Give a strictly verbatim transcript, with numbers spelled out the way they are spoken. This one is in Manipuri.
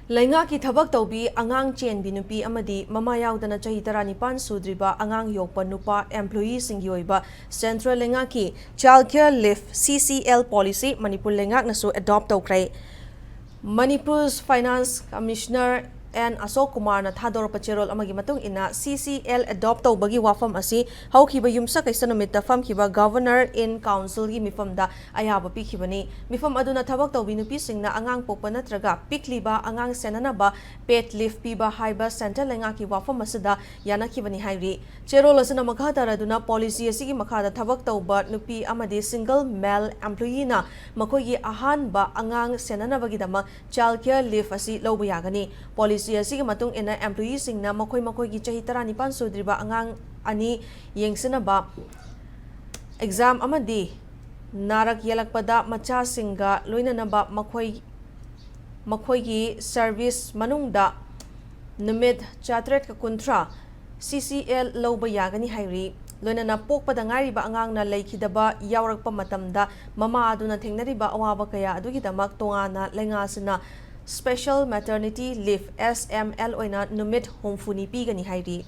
ꯂꯩꯉꯥꯛꯀꯤ ꯊꯕꯛ ꯇꯧꯕꯤ, ꯑꯉꯥꯡ ꯆꯦꯟꯕꯤ ꯅꯨꯄꯤ ꯑꯃꯗꯤ ꯃꯃꯥ ꯌꯥꯎꯗꯅ ꯆꯍꯤ ꯇꯔꯥꯅꯤꯄꯥꯟ ꯁꯨꯗ꯭ꯔꯤꯕ ꯑꯉꯥꯡ ꯌꯣꯛꯄ ꯅꯨꯄꯥ employeeꯁꯤꯡꯒꯤ ꯑꯣꯏꯕ central ꯂꯩꯉꯥꯛꯀꯤ Child Care Leave, C C L policy Manipur ꯂꯩꯉꯥꯛꯅꯁꯨ adopt ꯇꯧꯈ꯭ꯔꯦ꯫ ꯃꯅꯤꯄꯨꯔ Finance Commissioner N ꯑꯁꯣꯛ ꯀꯨꯃꯥꯔꯅ ꯊꯥꯗꯣꯔꯛꯄ ꯆꯦꯔꯣꯜ ꯑꯃꯒꯤ ꯃꯇꯨꯡ ꯏꯟꯅ, C C L adopt ꯇꯧꯕꯒꯤ ꯋꯥꯐꯝ ꯑꯁꯤ ꯍꯧꯈꯤꯕ ꯌꯨꯝꯁꯀꯩꯁ ꯅꯨꯃꯤꯠꯇ ꯐꯝꯈꯤꯕ Governor in Councilꯒꯤ ꯃꯤꯐꯝꯗ ꯑꯌꯥꯕ ꯄꯤꯈꯤꯕꯅꯤ꯫ ꯃꯤꯐꯝ ꯑꯗꯨꯅ ꯊꯕꯛ ꯇꯧꯕꯤ ꯅꯨꯄꯤꯁꯤꯡꯅ ꯑꯉꯥꯡ ꯄꯣꯛꯄ ꯅꯠꯇ꯭ꯔꯒ ꯄꯤꯛꯂꯤꯕ ꯑꯉꯥꯡ ꯁꯦꯟꯅꯅꯕ paid leave ꯄꯤꯕ ꯍꯥꯏꯕ central ꯂꯩꯉꯥꯛꯀꯤ ꯋꯥꯐꯝ ꯑꯁꯤꯗ ꯌꯥꯅꯈꯤꯕꯅꯤ ꯍꯥꯏꯔꯤ꯫ ꯆꯦꯔꯣꯜ ꯑꯁꯤꯅ ꯃꯈꯥ ꯇꯥꯔꯗꯨꯅ, policy ꯑꯁꯤꯒꯤ ꯃꯈꯥꯗ ꯊꯕꯛ ꯇꯧꯕ ꯅꯨꯄꯤ ꯑꯃꯗꯤ single male employeeꯅ ꯃꯈꯣꯏꯒꯤ ꯑꯍꯥꯟꯕ ꯑꯉꯥꯡ ꯁꯦꯟꯅꯅꯕꯒꯤꯗꯃꯛ Child Care Leave ꯑꯁꯤ ꯂꯧꯕ ꯌꯥꯒꯅꯤ꯫ Policy ꯑꯁꯤꯒꯤ ꯃꯇꯨꯡ ꯏꯟꯅ, employeeꯁꯤꯡꯅ ꯃꯈꯣꯏ ꯃꯈꯣꯏꯒꯤ ꯆꯍꯤ ꯇꯔꯥꯅꯤꯄꯥꯟ ꯁꯨꯗ꯭ꯔꯤꯕ ꯑꯉꯥꯡ ꯑꯅꯤ ꯌꯦꯡꯁꯤꯟꯅꯕ, exam ꯑꯃꯗꯤ ꯅꯥꯔꯛ ꯌꯦꯛꯂꯛꯄꯗ ꯃꯆꯥꯁꯤꯡꯒ ꯂꯣꯏꯅꯅꯕ ꯃꯈꯣꯏ, ꯃꯈꯣꯏꯒꯤ service ꯃꯅꯨꯡꯗ ꯅꯨꯃꯤꯠ ꯆꯥꯇ꯭ꯔꯦꯠꯀ ꯀꯨꯟꯊ꯭ꯔꯥ C C L ꯂꯧꯕ ꯌꯥꯒꯅꯤ ꯍꯥꯏꯔꯤ꯫ ꯂꯣꯏꯅꯅ ꯄꯣꯛꯄꯗ ꯉꯥꯏꯔꯤꯕ ꯑꯉꯥꯡꯅ ꯂꯩꯈꯤꯗꯕ ꯌꯥꯎꯔꯛꯄ ꯃꯇꯝꯗ ꯃꯃꯥ ꯑꯗꯨꯅ ꯊꯦꯡꯅꯔꯤꯕ ꯑꯋꯥꯕ ꯀꯌꯥ ꯑꯗꯨꯒꯤꯗꯃꯛ ꯇꯣꯉꯥꯟꯅ ꯂꯩꯉꯥꯛ ꯑꯁꯤꯅ Special Maternity Leave, S M L, ꯑꯣꯏꯅ ꯅꯨꯃꯤꯠ ꯍꯨꯝꯐꯨꯅꯤ ꯄꯤꯒꯅꯤ ꯍꯥꯏꯔꯤ꯫